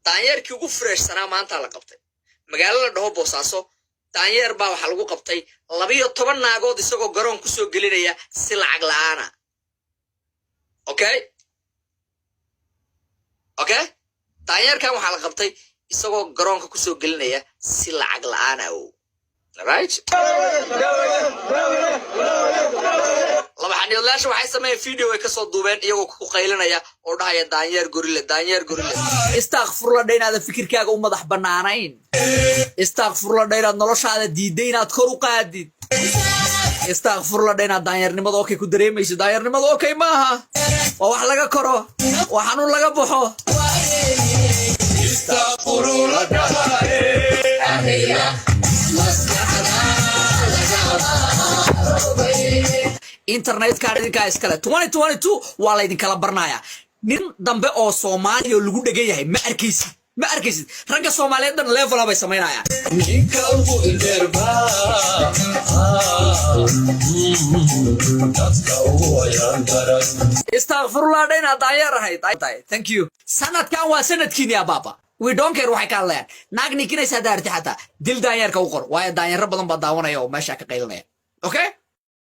Daanyeerkii ugu freshsanaa maanta la qabtay magaalo la dhaho Boosaaso. Daanyeer baa waxaa lagu qabtay 12 naagood isagoo garoon kusoo gelinaya si lacag la'aana. Okay, daanyeerkan waxaa la qabtay isagoo garoonka kusoo gelinaya si lacag la'aana o. Right, laba xaniidlayaasha waxay sameeyeen video ay kasoo duubeen iyagoo ku qaylinaya oo dhahaya "Daanyeer gorile, daanyeer gorile." Istakfurla dha inaadan fikirkaaga u madax bannaanayn. Istakfurla dha inaad noloshaada diidday inaad kor u qaadid. Istakfurla dha inaad daanyeernimada okay ku dareemayso. Daanyeernimada okay maaha, waa wax laga koro, waa xanuun laga baxo. Internetkan idinkaa iskale. 2022 waa laydinkala barnayaa. Nin dambe oo Soomaaliya oo lagu dhegan yahay ma arkaysid, ma arkaysid. Ragga Soomaaliyeed dhan level bay samaynayaan. Ninka ugu ildeerba, dadka ugu ayaan daran. Istakfurullah dha inaad daanyeer ahayd. Thank you. Sanadkan waa sanadkiini abaaba. We don't care waxay ka hadlayaan. Naag nikinaysa haddaa arti, xataa dil daanyeerka u qor, waayo daanyeero badan baa daawanaya oo meesha ka qaylinaya. Okay.